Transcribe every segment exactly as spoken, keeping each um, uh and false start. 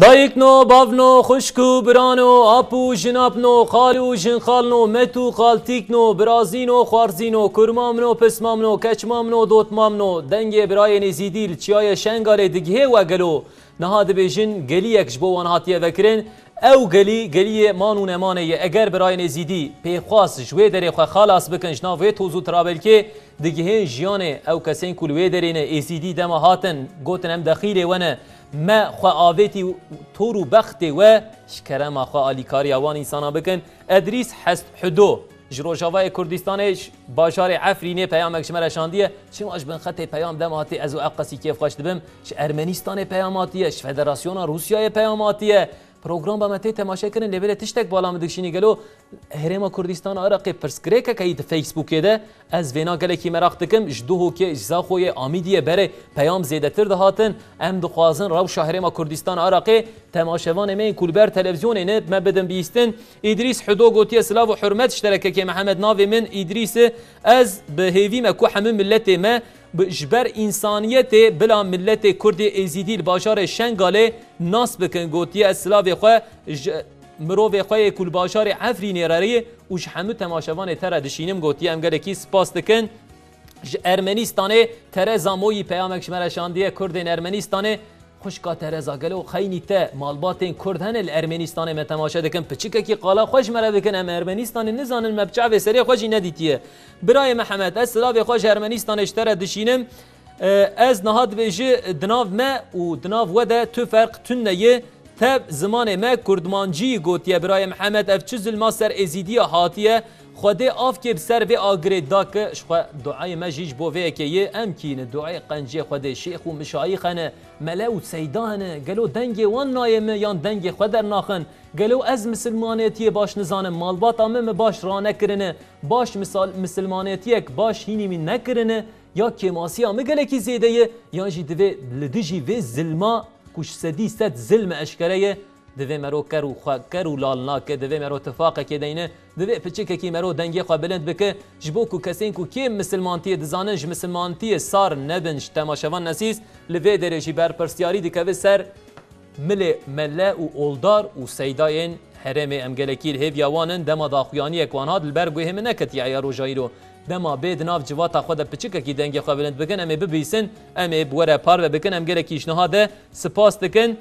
Dayikno, bavno, xwişk û birano, ap û jinapno, xal û jinxalno, met û xaltîkno, birazîno, xwarzîno, kurmamno, pismamno, keçmamno, dotmamno, dengê birayên Êzîdî li Çiyayê Şengalê digihê we gelo? Niha dibêjin geliyek ji bo wan hatiye vekirin. Ew gelî, geliyê man û nemanê ye. Eger birayên Êzîdî pêxwas ji wê derê xwe xalas bikin ji nav wê toz û tirabelkê, digihên jiyanê ew kesên ku li wê derê ne, Êzîdî dema hatin, gotin em dexîlê we ne, me xwe avêtî tor û bextê we, ji kerema xwe alîkariya wan însana bikin. Edrîs Hest Hudo ji Rojavayê Kurdistanê, ji bajarê Efrînê peyamek ji me re şandiye. Çima ji bin xetê peyam dema hatî ez û Eqasî kêfxweş dibim. Ji Ermenistanê peyam hatiye, ji Federasyona Rûsyayê peyam hatiye. Programa me tê temaşe kirin, lê belê tiştek bala min dikişînî gelo. Herêma Kurdistan Iraqê pirsgirêkeke yî di Facebookê de, ez vêna gelekî meraq dikim, ji Duhokê, ji Zaxoyê, Amîdiyê berê peyam zêdetir dihatin. Em dixwazin rewşa Herêma Kurdistan Iraqê, temaşevanê me yên ku li ber televîzyonê ne, me bidin bihîstin. Îdrîs Hudo gotiye, silav û hurmet ji te re kekê Mihemed, navê min Îdrîs e. Ez bi hêvî me ku hemû miletê me bi, ji ber însaniyetê bila miletê Kurdê Êzîdî li bajarê Şengalê nas bikin. Gotiye, ez silavê xwe ji mirovê xwe yê ku li bajarê Efrînê re ye û ji hemû temaşevanê te re dişînim. Gotiye, em gelekî spas dikin. Ji Ermenistanê Tereza Moyî peyamek ji me re şandiye. Kurdên Ermenistanê, xwişka Tereza, gelo xeynî te malbatên Kurd hene li Ermenistanê me temaşe dikin? Piçikekî qala xwe ji me re bikin, em Ermenistanê nizanin, me bi çavê serê xwe jî nedîtiye. Birayê Mihemed, ez silavê xwe ji Ermenistanê ji te re dişînim. E, ez niha dibêji di nav me û di nav we de tu ferq tune ye. Tev zimanê me kurdmancî gotiye birayê Mihemed, ev çi zilma ser Êzîdiya hatiye? Xwedê avkê bi ser vê agirê dake, ji xwe duayê me jî ji bo vê yekê ye. Em kî ne duayê qenciyê Xwedê, şêx û mişayîx hene, mele û seyda hene. Gelo dengê wan nayê min yan dengê xwe dernaxin? Gelo ez misilmanetiyê baş nizanim, malbata min mi baş ranekirine, baş misal-, misilmanetiyek baş hînî min nekirine, ya kêmasiya min gelekî zêde ye, yan jî divê li dijî vê zilma ku ji sedî sed zilm eşkere ye, divê mero ker û xwe ker û lal nake, divê mero tifaqekê deyne, divê piçikekî mero dengê xwe bilind bike, ji bo ku kesên ku kêm misilmantiyê dizanin, ji misilmantiyê sar nebin. Ji temaşevan nesîs, li vê derê jî berpirsiyarî dikeve ser milê mele û oldar û seydayên herêmê. Em gelekî li hêviya wan in, dema daxuyaniyek wan hat li ber guhê min neketiye ya roja îro. Dema bê di nav civata xwe de piçikekî dengê xwe bilind bikin, em ê bibîsin, em ê bi we re parve bikin, em gelekî ji niha de spas dikin.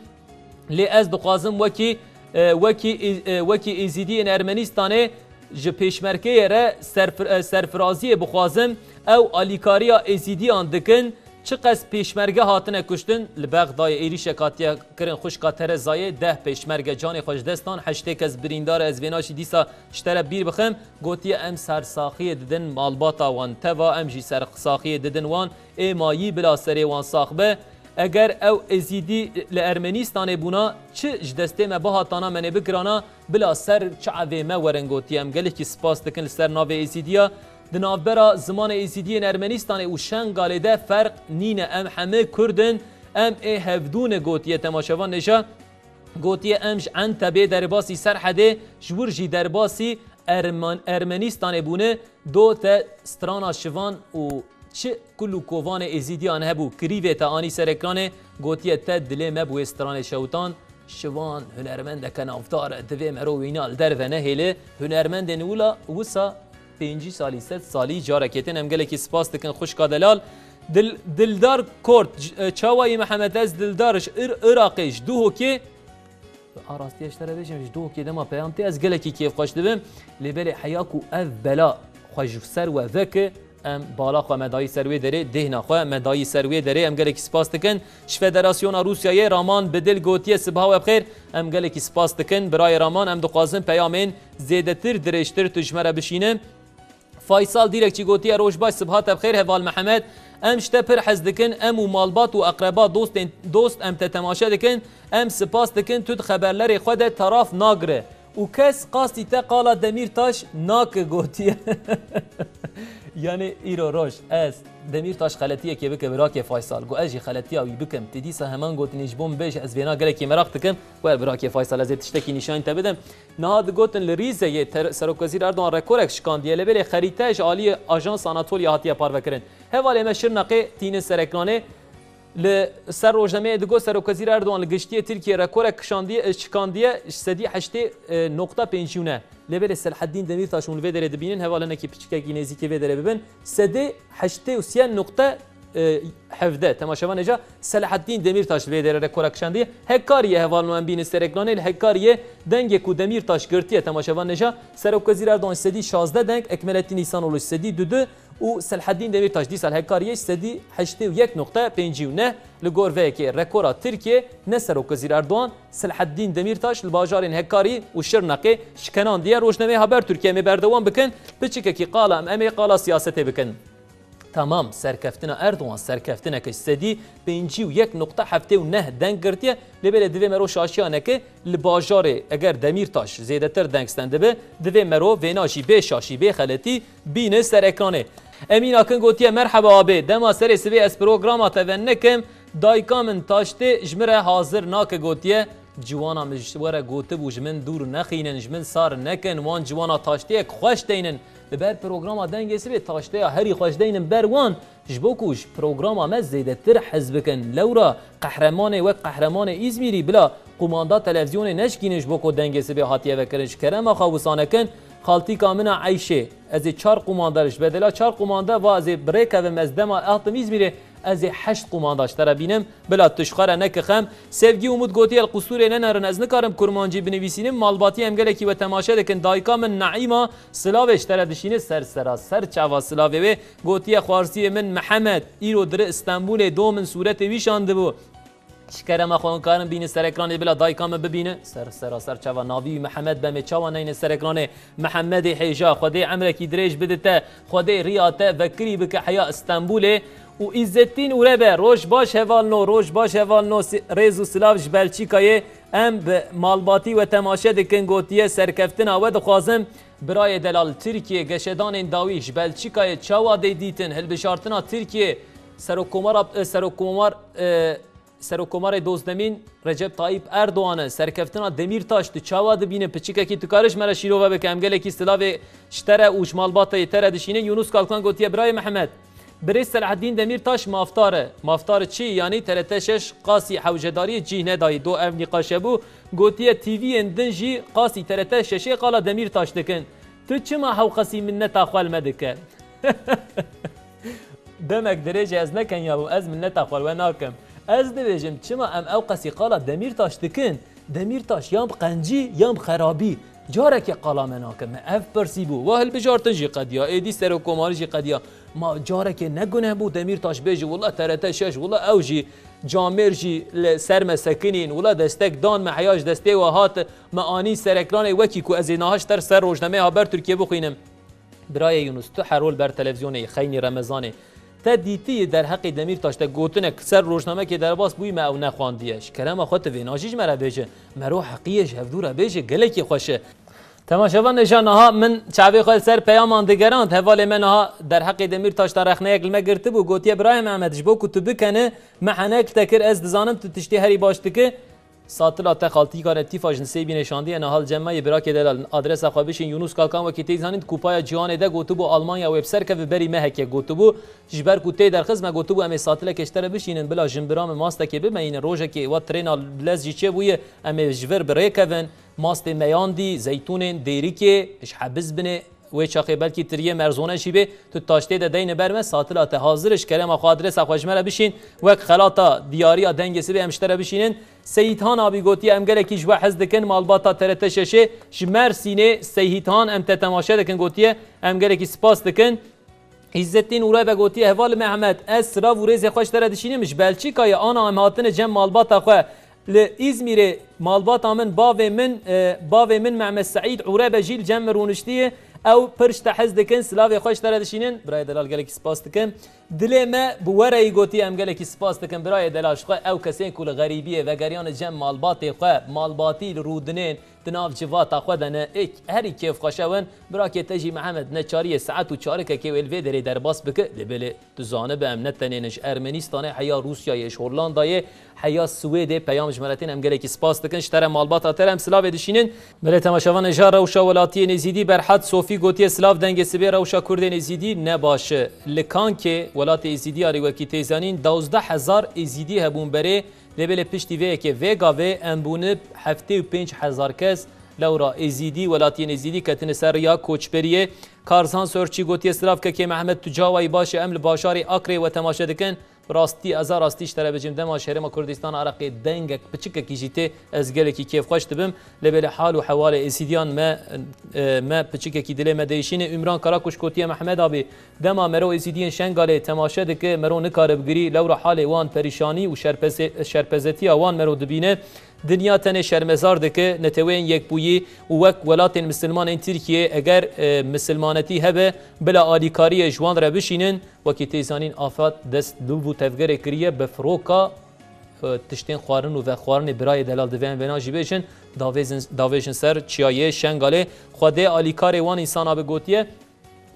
Lê ez dixwazim wekî, e, wekî, e, wekî Êzîdiyên Ermenistanê ji pêşmergeyê re serfir-, e, serfiraziyê bixwazim. Ew alîkariya Êzîdiyan dikin. Çiqas pêşmerge hatine kuştin, li Bexdayê êrîşek hatiye kirin xwişka Terezayê, deh pêşmerge canê xwe ji dest dan, heştê kes birîndar e, ez vêna jî dîsa ji te re bîr bixim. Gotiye, em sersaxiyê didin malbata wan, teva em jî sersaxiyê didin wan, ê mayî bila serê wan sax be. Eger ew Êzîdî li Ermenistanê bûna, çi ji destê me bihatana, me nê bikirana, bila ser çavê me werin, gotiye. Em gelekî spas dikin li ser navê Êzîdiya. Di navbera zimanê Êzîdiyên Ermenistanê û Şengalê de ferq nîne. Em hemê Kurd in, em ê hevdû ne, gotiye temaşevan nêja. Gotiye, em ji Entebê derbasî Serhedê, ji wir jî derbasî Erman-, Ermenistanê bûne. Do te strana şivan û çi kul û kovanê Êzîdiyan hebû, kirîvê te anî ser ekranê, gotiye, te dilê me bi wê stranê şewtan. Şivan hunermendeke navdar e, divê mero wîna li derve nehêle. Hunermendên wila, wisa pêncî salî, sed salî carekê tên. Em gelekî spas dikin xwişka delal. Dil-, Dildar Kort, ç-, e, çawayî Mihemed, ez Dildar ji Ir-, Iraqê, ji Duhokê. A rastî ez ji te re bêjim, ji Duhokê dema peyam tê, ez gelekî kêfxweş dibim. Lê belê heya ku ev bela xwe ji ser we veke, em bala xwe me dayî ser wê derê, dêhna xwe me dayî ser wê derê. Em gelekî spas dikin. Ji Federasyona Rûsyayê Raman Bidil gotiye, sibaha we bixêr. Em gelekî spas dikin. Birayê Raman, em dixwazin peyamên zêdetir, dirêjtir tu ji me re bişîne. Faysal Dîrekçî gotiye, roj baş, sibaha te bixêr heval Mihemed. Em ji te pir hez dikin. Em û malbat û eqreba, dostên, dost em te temaşe dikin. Em spas dikin, tu di xeberlerê xwe de taraf nagire. Û kes qasî te qala Demîrtaş nake, gotiye. Yanî îro roj ez Demîrtaş xeletiyekê bike birakê Faysal, got ez jî xeletiya wî bikim. Tê dîsa heman gotinê ji bo min bêje, ez vêna gelekî meraq dikim. Wer birakê Faysal, ez ê tiştekî nîşanî te bidim. Niha digotin li Rîzeyê ter-, Serokwezîr Erdogan rekorek şikandiye, lê belê xerîte ji aliyê Ajans Anatolya hatiye parvekirin. Hevalê me Şirnexê tînin ser ekranê. Li ser rojnameyê digot, Serokwezîr Erdogan li giştiyê Tirkiyê rekorek kişandiye, şikandiye, sedî heştê nokta pêncî û neh. Lê belê Selahaddîn Demîrtaş hûn li vê derê dibînin, heval hinekî piçikekî nêzîkî vê derê bibin, sedê heştê û sê nokta hevde. Temaşevanê ca Selahaddîn Demîrtaş li vê derê rekora kişandiye. Hekariye heval me em bînin ser ekranê, li Hekariye dengê ku Demîrtaş girtiye, temaşevanê ca Serokwezîr Erdogan sedî şazdeh deng, Ekmelettin İhsanoğlu sedî dudu û Selahaddîn Demîrtaş dîsa li Hekariye sedî heştê û yek nokta pêncî û neh. Li gor vê yekê rekora Tirkiyê ne Serokwezîr Erdogan, Selahaddîn Demîrtaş li bajarên Hekarî û Şirnexê şikenandiye. Rojnameyê Haber Tirkiyê em ê berdewam bikin. Piçikekî qala em, em ê qala siyasetê bikin. Tamam, serkeftina Erdogan serkeftineke sedî pêncî û yek nokta heftê û neh deng girtiye, lê belê divê mero şaşiya neke, li bajarê eger Demîrtaş zêdetir deng stendibe, divê mero vêna jî bê şaşî, bê xeletî bîne ser ekranê. Emîn Akin gotiye, Merheba abê, dema serê sibê ez programa te vennekim, dayika min taştê ji min re hazir nake, gotiye, Ciwana min ji we re gotibû ji min dûr nexînin, ji min sar nekin, wan ciwana taştiyek xweş deynin. Li ber programa Dengê Sibê taşteya herî xweş deynin ber wan, ji bo ku ji programa me zêdetir hez bikin. Lewra qehremanê wek qehremanê Îzmîrî bila qumanda televîzyonê neşkînin ji bo ku Dengê Sibê hatiye vekirin. Ji kerema xwe wisa nekin, xaltîka min a Eyşê. Ez ê çar qumanda, ji bedela çar qumanda va ez ê bi rê kevim, ez dema hatim Îzmîrê, ez ê heşt qumanda ji te re bînim. Bila tu ji xwe re neke xem. Sevgî Umut gotiye, li qusûrê nenerin, ez nikarim kurmancî binivîsînim, malbatî em gelekî we temaşe dikin. Dayika min Naîma silavê ji te re dişîne, ser sera, ser çava silavê wê. Gotiye, xwarziyê min Mihemed, îro diri Stenbûlê, do min sûretê wî şandibû. Ji kerema xwe hûn karin bînin ser ekranê, bila dayika min bibîne. Ser sera ser çava navî wî Mihemed be, em ê çawa neyne ser ekranê? Mihemedê hêja, Xwedê emrekî dirêj bide te, Xwedê riya te vekirî bike heya Stenbûlê. Û Îzzettin Urebe, roj baş hevalno, roj baş hevalno, si-, rêz û silav ji Belçîkayê. Em bi malbatî we temaşe dikin, gotiye, serkeftina we dixwazim. Birayê delal, Tirkiye geşedanên dawî ji Belçîkayê çawa dê dîtin? Hilbijartina Tirkiye, Serokkomara, e, Serokkomar, e, Serokkomarê dozdemîn Recep Tayyip Erdogan e, serkeftina Demîrtaş tu çawa dibîne? Piçikekî tu kare ji me re şîrove bike, em gelekî silavê ji te re û ji malbatê te re dişînin. Yunus Kalkan gotiye, Birayê Mihemed, birêz Selahaddîn Demîrtaş mafdar e. Mafdar çi? Yanî T R T şeş qasî hewcedariyê cih nedayî. Do ev nîqaş hebû. Gotiye, T V'yên din jî qasî T R T şeşê qala Demîrtaş dikin. Tu çima hewqasî minneta xwe li me dike? Demek dirêj e, ez ne kenya bûm, ez minneta xwe li we nakim. Ez dibêjim, çima em ew qasî qala Demîrtaş dikin? Demîrtaş yan bi qencî, yan bi xerabî. Carekê qala me nake, me ev pirsî bû. Wa hilbijartin jî qediya, êdî serokkomarî jî qediya. Ma carekê ne guneh bû Demîrtaş bêje, wila T R T şeş, wila ew jî camêr jî li ser me sekinîn, wila destek dan me, heya ji destê we hat, me anî ser ekranê, wekî ku ez ê niha ji te re ser rojnameyê Haber Tirkiye bixwînim. Birayê Yunus, tu herol ber televîzyonê yî, xeynî Remezanê. Te dîtiyî derheqê Demîrtaş te gotinek ser rojnamekê derbas bûyî, me ew nexwandiye. Ji kerema xwe tu vêna jî ji me re bêje. Mero heqiyê ji hevdû re bêje, gelekî xweş e. Temaşevan, hêja niha min çavê xwe li ser peyaman digerand. Hevalê me niha derheqê Demîrtaş de rexneyek li me girtibû. Gotiye, Birayê Mehmet, ji bo ku tu bikene, me henek te kir, ez dizanim tu tiştê herî baş dike. Satila te xaltîka re tîfa ji nisêbî nêşandiye, niha li cem me yê. Birakê delal, adresa xwe bişîn. Yunus Kalkan, wekî tê zanîn, di Kupaya Cîhanê de gotibû Almanya wê bi ser keve, berî mehekê gotibû. Ji ber ku tê derxist, me gotibû em ê satilekê ji te re bişînin, bila jinbira min mastekê bimeyînin. Rojekê wa trêna lez jî çêbûye, em ê ji vir bi rê kevin. Mastê meyandî, zeytûnên, dêrikê, ji hebiz binê, wê çaxê belkî tiriyê merzone jî bê, tu taştê de deyne ber me, satila te hazir e, ji kerema xwe adresa xwe ji me re bişîn, wek xelata diyariya Dengê Sibê em ji te re bişînin. Seyîdhan abî gotiye, em gelekî ji we hez dikin, malbata T R T şeşê ji Mersînê, Seyîdhan, em te temaşe dikin, gotiye, em gelekî spas dikin. Îzzettin Urebe gotiye, Heval Mehmet, ez silav û rêzê xwe ji te re dişînim, ji Belçîkayê ana em hatine cem malbata xwe. Li Îzmîrê malbata min, bavê min, e, bavê min Mehmet Seîd Urebe jî li cem min rûniştiye. Ew pir ji te hez dikin, silavê xwe ji te re dişînin. Birayê delal, gelekî spas dikim. Dilê me bi we re yî gotiye, em gelekî spas dikin. Birayê delal, ji xwe ew kesên ku li xerîbiyê vegeriyan li cem malbatê xwe, malbatî li rûdinên di nav civata xwe de ne, ê herî kêfxweş ew in. Birakê te jî Mihemed neçariyê saet û çarikekê wê li vê derê derbas bike, lê belê tu zanibe em ne tenê ne ji Ermenistanê, heya Rûsyayê, ji Hollandayê, heya Swêdê peyam ji me re tên, em gelekî spas dikin. Ji te re malbata te re em silavê dişînin. Belê temaşevan, hêja rewşa welatiyên Êzîdî, Berhad Sofî gotiye, Silav Dengê Sibê, rewşa Kurdên Êzîdî ne baş e. Li Kankê Welatê Êzîdî yarê wekî tê zanîn, duwazdeh hezar Êzîdî hebûn berê, lê belê piştî vê yekê vê gavê em bûne heftê û pênc hezar kes. Lewra Êzîdî, welatiyên Êzîdî ketine ser riya koçberiyê. Karzhan Sörçî gotiye, Silav kekê Mehmet, tu cawayî baş e, em li bajarê Akrê we temaşe dikin. Rastî, ez a rastî ji te re bêjim, dema ji Herêma Kurdistana Iraqê dengek piçikekî jî tê, ez gelekî kêfxweş dibim. Lê belê hal û hewalê Êzîdiyan me, e, me piçikekî dilê me değişîne. Ümran Karakuş gotiye, Mehmed abî, dema mero Êzîdiyên Şengalê temaşe dike, mero nikare bigirî, lewra halê wan perîşanî û şerpeze-, şerpezetiya wan mero dibîne. Dinya tenê şermezar dike neteweyên yekbûyî û wek welatên misilmanên Tirkiyê eger, e, misilmanetî hebe, bila alîkariyê ji wan re bişînin. Wekî tê zanîn, afet dest li vû tevgerê kiriye, bi firoka, e, tiştên xwarin û vexwarinê birayê delal divê em vêna jî bêjin, davêzin-, davêjin ser çiyayê Şengalê. Xwedê alîkarê wan însana bi gotiye.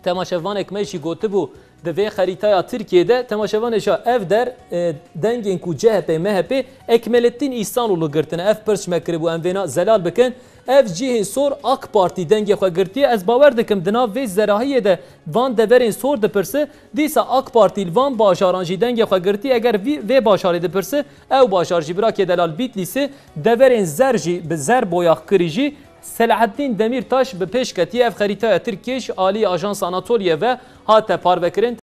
Temaşevanek me jî gotibû, di vê xerîtaya Tirkiyê de, temaşevanê şa ev der, e, dengên ku C H P, M H P, Ekmelettin İhsanoğlu girtine. Ev pirs me kiribû, em vêna zelal bikin. Ev cihên sor AK Partî dengê xwe girtiye. Ez bawer dikim di nav vê zerahiyê de van deverên sor dipirse, dîsa AK Partî li van bajaran jî dengê xwe girtiye. Eger vî, vê bajarê dipirse, ew bajar jî birakê delal Bîtlîsê, deverên zer jî bi zer boyax kirî jî Selahaddin Demirtaş bi pêş ketiye. Ev xerîtaya Tirkiyê ji alî Ajans Anatoliye ve hate parvekirin.